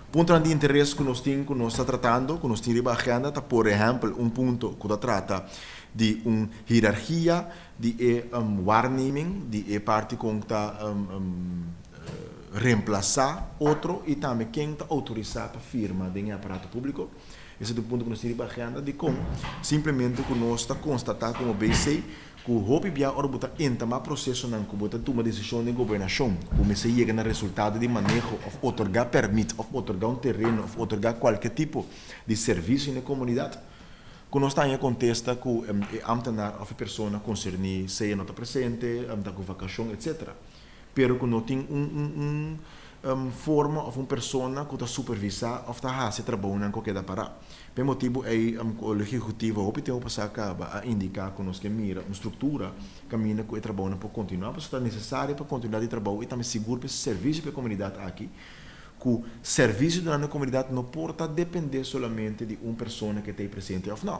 Puntonan di interes ku nos tin ku nos ta tratando, ku nos tin riba agenda ta por ehèmpel un punto ku ta trata di un hierarkia di e waarneming, di e parti kon ta remplasá otro i tambe ken ta outorisá pa firma den e aparato públiko. Esei ta un punto ku nos tin riba agenda. Dikon? Simplemente ku nos ta konstatá komo BC ku hopi bia ora bo ta entamá prosesonan ku bo ta tuma desishon den gobernashon ku mester yega na resultado di maneho òf otorgá pèrmit òf otorgá un tereno òf otorgá kualke tipo di servisio na e komunidat, ku nos ta haña kontesta ku e ámtenar òf e persona konserní sea no ta presente, ta ku vakashon etsetera. Pero ku no tin un un un forma òf un persona ku ta supervisá òf ta hasi e trabounan ku a keda pará. P'e motibu ei Kolegio Ehekutivo hopi tempu pasá kaba a indiká ku nos ke mira un struktura kaminda ku e trabounan por kontinuá pasobra ta nesesario pa kontinuá di trabou i tambe sigur pa e servisio pa e komunidat aki ku servisio duna na e komunidat no por ta dependé solamente di un persona ku ta ei presente òf nò.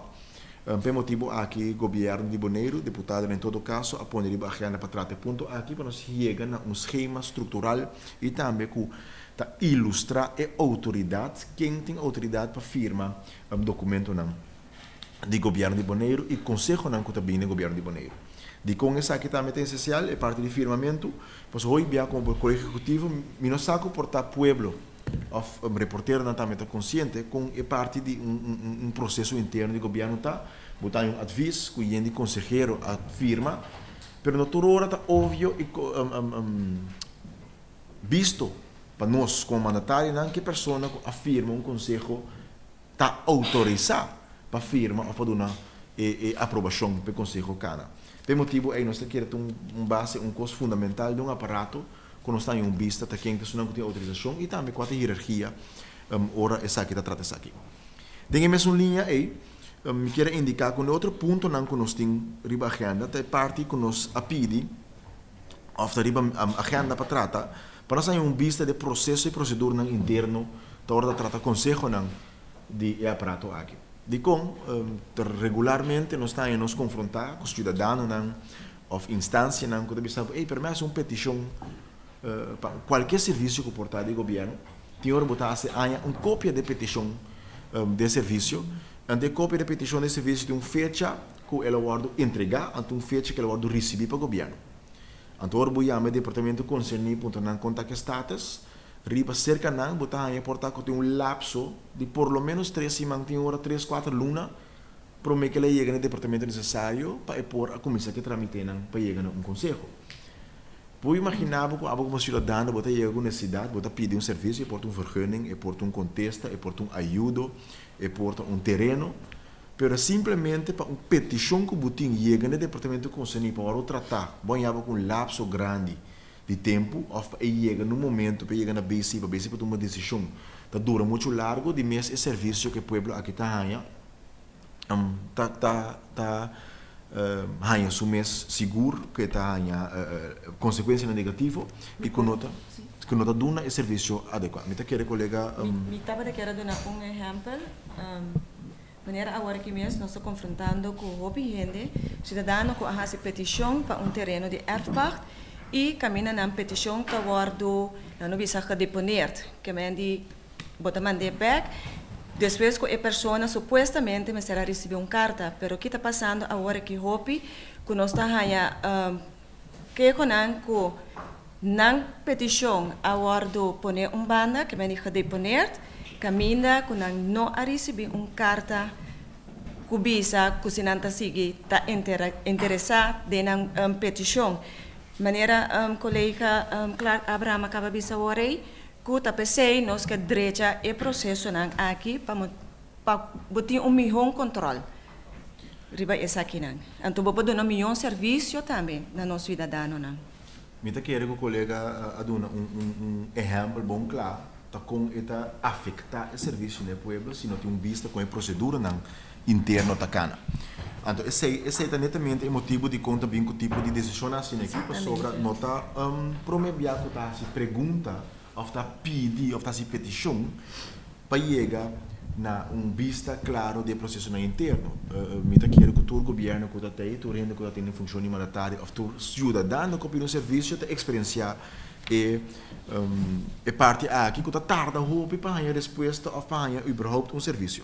P'e motibu aki gobièrnu di Boneiru, deputadonan en todo kaso a pone riba agenda pa trata e punto aki pa nos yega na un skema struktural i tambe ku ta ilustrá e outoridat, ken tin outoridat pa firma dokumentonan di gobièrnu di Boneiru i konsehonan ku ta bini den gobièrnu di Boneiru. Dikon esaki tambe ta esensial, e parti di firmamentu? Pasobra hoy bia komo Kolegio Ehekutivo mi no sa ku por ta pueblo òf reporteronan tambe ta konsiente kon e parti di un proseso interno di gobièrnu ta. Bo ta haña un advis ku yen di konsehero a firma, pero no tur ora ta ovio i bisto pa nos komo mandatarionan ki persona ku a firma un konseho ta outorisá pa firma òf pa duna e aprobashon pa e konseho kana. Pa e motibu ei nos ta kere ta un base, un kos fundamental di un aparato ku nos ta haña un bista ta ken ta esunnan ku tin outorisashon i tambe kua ta e hierarkia ora esaki ta trata esaki. Den e mesun liña ei mi kier a indiká ku un otro puntonan ku nos tin riba agenda ta e parti ku nos a pidi òf ta riba agenda pa trata pa nos haña un bista di e proseso i proseduranan interno ta ora ta trata konsehonan di e aparato aki. Dikon regularmente nos ta haña nos konfrontá ku siudadanonan òf instansianan ku ta bisa bo, ey, pero mi a hasi un petishon pa kualke servisio ku por ta di gobièrnu. Tin ora bo ta hasi haña un kopia di e petishon di e servisio. Anto e kopia di e petishon di e servisio tin un fecha ku el a wòrdu entregá, anto un fecha ku el a wòrdu risibí pa gobièrnu. Anto ora bo yama e departamento konserní puntra nan kon ta ku e status, riba serka nan bo ta haña por ta ku tin un lapso di por lo ménos tres siman, tin ora tres, kuater luna promé ku el a yega na e departamento nesesario pa e por a kuminsá ku e tramitenan pa yega na un konseho. Bo imaginá bo ku abo komo siudadano bo ta yega ku nesesidat, bo ta pidi un servisio, e por ta un vergunning, e por ta un kontesta, e por ta un ayudo, e por ta un tereno, pero simplemente pa un petishon ku bo tin yega na e departamento konserní pa wòrdu tratá, bo a yaba ku un lapso grandi di tempu òf pa e yega na un momento pa e yega na BC, pa BC por tuma desishon ta dura muchu largu, di mes e servisio ku e pueblo aki ta haña ta ta ta haña su mes sigur ku e ta haña konsekuensianan negativo i ku no ta ku no ta duna e servisio adekuá. Mi ta kere kolega. Mi tabata kier a duna un ehèmpel. Manera awor aki mes nos ta konfrontando ku hopi hende, siudadano ku a hasi petishon pa un tereno di erfpacht i kaminda nan petishon ta wòrdu, nan no bisa gedeponeerd, ke men di bo ta mand'é bèk despues ku e persona supuestamente mester a risibí un karta. Pero ki ta pasando awor aki hopi ku nos ta haña kehonan ku nan petishon a wòrdu poné un banda, ke men di gedeponeerd, kaminda ku nan no a risibí un karta ku bisa ku si nan ta sigui ta interesá den nan petishon. Manera kolega Clark Abraham a kaba bisa awor ei, ku ta p'esei nos ke drecha e prosesonan aki pa pa bo tin un mihó kontròl riba esakinan. Anto bo por duna mihó servisio tambe na nos siudadanonan. Mi ta kere ku kolega a duna un ehèmpel bon kla ta kon e ta afektá e servisio na e pueblo si no tin un bista kon e proseduranan interno ta kana. Anto esei esei ta netamente e motibu dikon ta bin ku tipo di desishonnan asina aki pasobra no ta promé bia ku ta hasi pregunta òf ta pidi òf ta hasi petishon pa yega na un bista klaro di e prosesonan interno. Mi ta kere ku tur gobièrnu ku ta tei, tur hende ku ta tene funshon di mandatario òf tur siudadano ku a pidi un servisio ta eksperensiá E parti aki ku ta tarda hopi pa haña respuesta òf pa haña überhaupt un servisio.